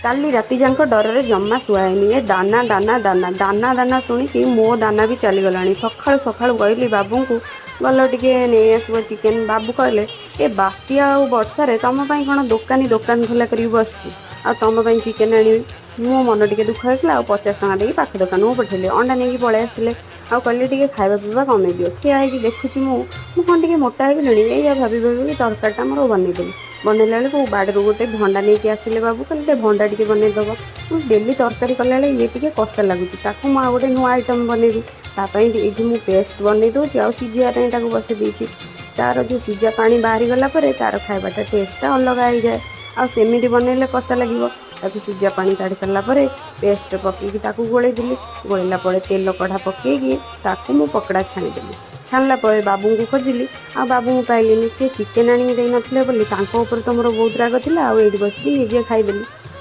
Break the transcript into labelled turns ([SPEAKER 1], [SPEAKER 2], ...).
[SPEAKER 1] କାଲି ରାତି ଯାକ ଡରରେ ଜମା ଶୁଆ ହେଇନି। ଏ ଦାନା ଦାନା ଦାନା ଦାନା ଦାନା ଶୁଣିକି ମୋ ଦାନା ବି ଚାଲିଗଲାଣି। ସକାଳୁ ସକାଳୁ କହିଲି ବାବୁଙ୍କୁ, ଗଲ ଟିକେ ନେଇ ଆସିବ ଚିକେନ୍। ବାବୁ କହିଲେ, ଏ ବାତ୍ୟା ଆଉ ବର୍ଷାରେ ତମ ପାଇଁ କ'ଣ ଦୋକାନୀ ଦୋକାନ ଖୋଲା କରିକି ବସିଛି ଆଉ ତମ ପାଇଁ ଚିକେନ୍ ଆଣିବି? ମୋ ମନ ଟିକେ ଦୁଃଖ ହେଇଥିଲା ଆଉ 50 ଟଙ୍କା ଦେଇକି ପାଖ ଦୋକାନକୁ ପଠେଇଲି। ଅଣ୍ଡା ନେଇକି ପଳେଇ ଆସିଲେ ଆଉ କହିଲେ, ଟିକେ ଖାଇବା ପିଇବା କମେଇ ଦିଅ। ଠିଆ ହେଇକି ଦେଖୁଛି ମୁଁ, ମୁଁ କ'ଣ ଟିକେ ମୋଟା ହେଇଗଲିଣି? ଏଇଆ ଭାବି ଭାବିକି ତରକାରୀଟା ମୋର ବନେଇଦେଲି। ବନେଇଲା ବେଳକୁ ବାଡ଼ିରୁ ଗୋଟେ ଭଣ୍ଡା ନେଇକି ଆସିଲେ ବାବୁ। କହିଲେ, ଟିକେ ଭଣ୍ଡା ଟିକେ ବନେଇଦେବ। ମୁଁ ଡେଲି ତରକାରୀ କଲାବେଳେ ଇଏ ଟିକେ କଷା ଲାଗୁଛି, ତାକୁ ମୁଁ ଆଉ ଗୋଟେ ନୂଆ ଆଇଟମ୍ ବନେଇବି। ତା ପାଇଁ ଏଇଠି ମୁଁ ପେଷ୍ଟ ବନେଇ ଦେଉଛି ଆଉ ସିଝିବା ପାଇଁ ତାକୁ ବସେଇ ଦେଇଛି। ତାର ଯେଉଁ ସିଝା ପାଣି ବାହାରିଗଲା ପରେ ତାର ଖାଇବାଟା ଟେଷ୍ଟଟା ଅଲଗା ହେଇଯାଏ। ଆଉ ସେମିତି ବନେଇଲେ କଷା ଲାଗିବ। ତାକୁ ସିଝା ପାଣି କାଢ଼ି ସାରିଲା ପରେ ପେଷ୍ଟ ପକେଇକି ତାକୁ ଗୋଳେଇ ଦେଲି। ଗୋଳେଇଲା ପରେ ତେଲ କଢ଼ା ପକେଇକି ତାକୁ ମୁଁ ପକୋଡ଼ା ଛାଣିଦେଲି। ଛାଣିଲା ପରେ ବାବୁଙ୍କୁ ଖୋଜିଲି ଆଉ ବାବୁଙ୍କୁ ପାଇଲିନି। ସେ ଚିକେନ୍ ଆଣିକି ଦେଇନଥିଲେ ବୋଲି ତାଙ୍କ ଉପରେ ତ ମୋର ବହୁତ ରାଗ ଥିଲା ଆଉ ଏଇଠି ବସିକି ନିଜେ ଖାଇଦେଲି।